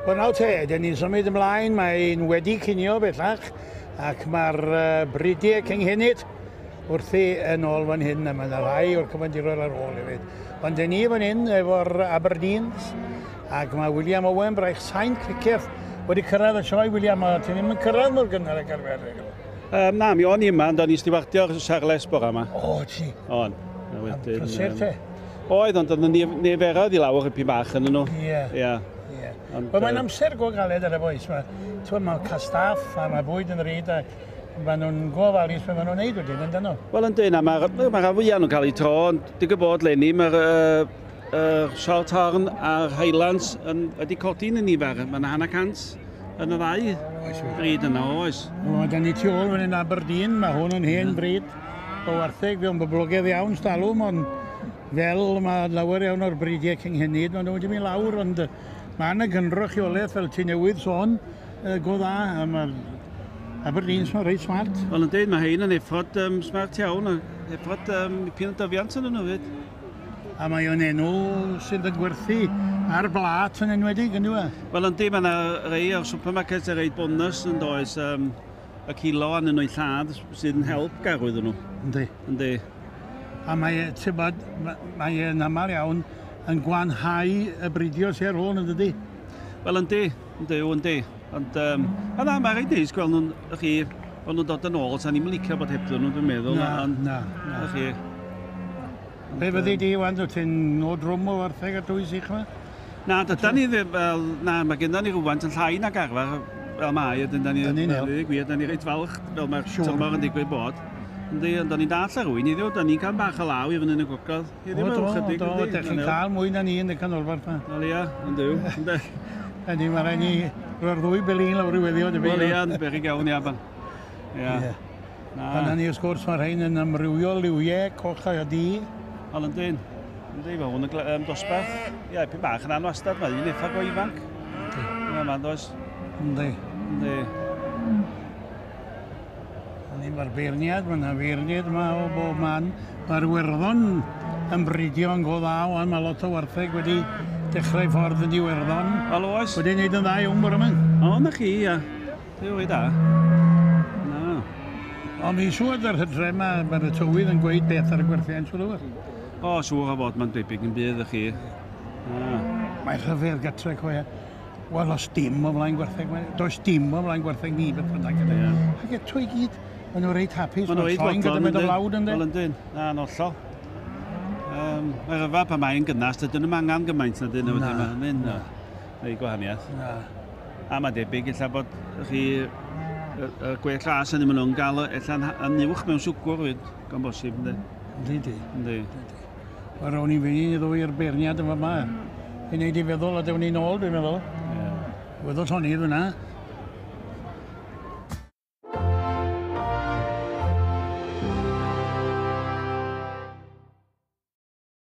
Wel nawr te, dyn ni'n symud ymlaen, mae'n wedi cinio bellach, ac mae'r bridiau cynghenid wrthi yn ôl fan hyn, a mae yna rhai o'r cyfandiroedd ar ôl hefyd. Ond dyn ni fan hyn efo'r Aberdeens, ac mae William Owen, braich Sain Cricieth, wedi cyrraedd y sioe, William, a ti ddim yn cyrraedd mor gynnar ag arfer. Na, mi o'n i yma, ond o'n i stiwardio'r Charles bora yma. O, ti? O'n. A wedyn... Prysur te? Oedd, ond oedd niferoedd i lawr ipyn bach yn nhw. Ie. Ie. Wel, mae'n amser go galed ar y bois. Mae, mae cael staff a mae bwyd yn ryd a maen nhw'n gofalus beth maen nhw'n neud wedyn, yndyn nhw? Wel, yndyn, a mae'r ma rhan fwyaf nhw'n cael eu tro, ond digwydd bod leni, mae'r Short Horn a'r Highlands yn, wedi codi yn y nifer. Mae yna 150 yn y ddau bryd yna, oes. Wel, mae da ni tu ôl fan hyn Aberdeen, mae hwn yn hen bryd o wartheg, fewn boblogaidd iawn stalwm, ond fel mae lawer iawn o'r bridiau cynghenid, maen nhw wedi mynd lawr, ond mae yna gynrychiolaeth, fel ti newydd sôn, go dda, a mae'r Aberdeens mae'n reit smart. Wel, yndyn, mae hein yn effod smart iawn, a effod pyn o dyfiant yn nhw fyd. A mae o'n enw sydd yn gwerthu ar blat yn enwedig, yn dyw? Wel, yndi, mae yna rei o'r supermarkets yn reit bonus yn does, y kilo anyn nhw'n lladd sydd yn help garw iddyn nhw. Yndi. Yndi. A mae, ti'n bod, mae yn aml iawn yn gwanhau y bridio sy'n ar ôl, yn dydi? Wel, yndi, yndi, yndi. Ond, a na, mae'n reit neis gweld nhw'n, chi, bod nhw'n dod yn ôl, sa'n ni'n licio bod hebddyn nhw, dwi'n meddwl. Na, na, na. Chi. Be fyddi di, wan, wyt ti'n nod drwm o wartheg a dwy sych yma? Na, dyda ni ddim, fel, na, mae gennym ni rhywfaint yn llai nag arfer, fel mae, ydyn, da ni, gwir, da ni reit falch, fel mae'r tymor yn digwydd bod. Yndi, ond da ni'n dall ar rwy'n iddo, da ni'n cael bach o law i fyny yn y gogledd. O, do, do, da chi'n cael mwy na ni yn y canolbarth yma. Wel ia, yndw, yndw. Yndi, mae rhaid ni roi'r ddwy belin lawr i weddio. Wel ia, yn beryg iawn, ia. Ia. Dyna ni, wrth gwrs, mae rhain yn amrywio liwiau, coch a du. Wel, yndyn. Yndi, mae hwn yn dosbarth. Ia, ipyn bach yn anwastad, mae un eitha go ifanc. Yndi. Ia, ma'n does. Yndi. Yndi. Mae'r beirniad, mae yna feirniad yma o bob man. Mae'r Iwerddon yn bridio yn go dda, wan. Mae lot o wartheg wedi dechrau ffordd yn Iwerddon. Wel, oes. Wedi wneud yn dda iawn bore yma. O, na chi, ia. Dwi'n rhaid da. Na. Ond mi'n siŵr yr hydre yma, mae'r tywydd yn gweud beth ar y gwerthiant, siŵr o fod. O, siŵr o fod, mae'n debyg yn bydd, chi. Mae'n rhyfedd gatre, coia. Wel, os dim o flaen gwartheg, does dim o flaen gwartheg ni, beth bynnag. Ac eto i gyd, maen nhw reit hapus, maen nhw reit gyda mynd o lawd, ynddi? Wel, yndyn, na, yn hollol. Mae rhyfedd pan mae'n gynnas, dydyn nhw'm angen gymaint na dyn nhw. Na. Mae'n neud gwahaniaeth. Na. A mae'n debyg, ella bod chi, y gwell las yn maen nhw'n gael ella'n yn uwch mewn siwgr, fyd, gan bosib, ynddi? Yndi, yndi. Yndi. Wel, rown i'n fynd i ddwy i'r beirniad yn fama. I wneud i feddwl a dewn ni'n ôl, dwi'n meddwl. Ie. Weddol Tony, fyna.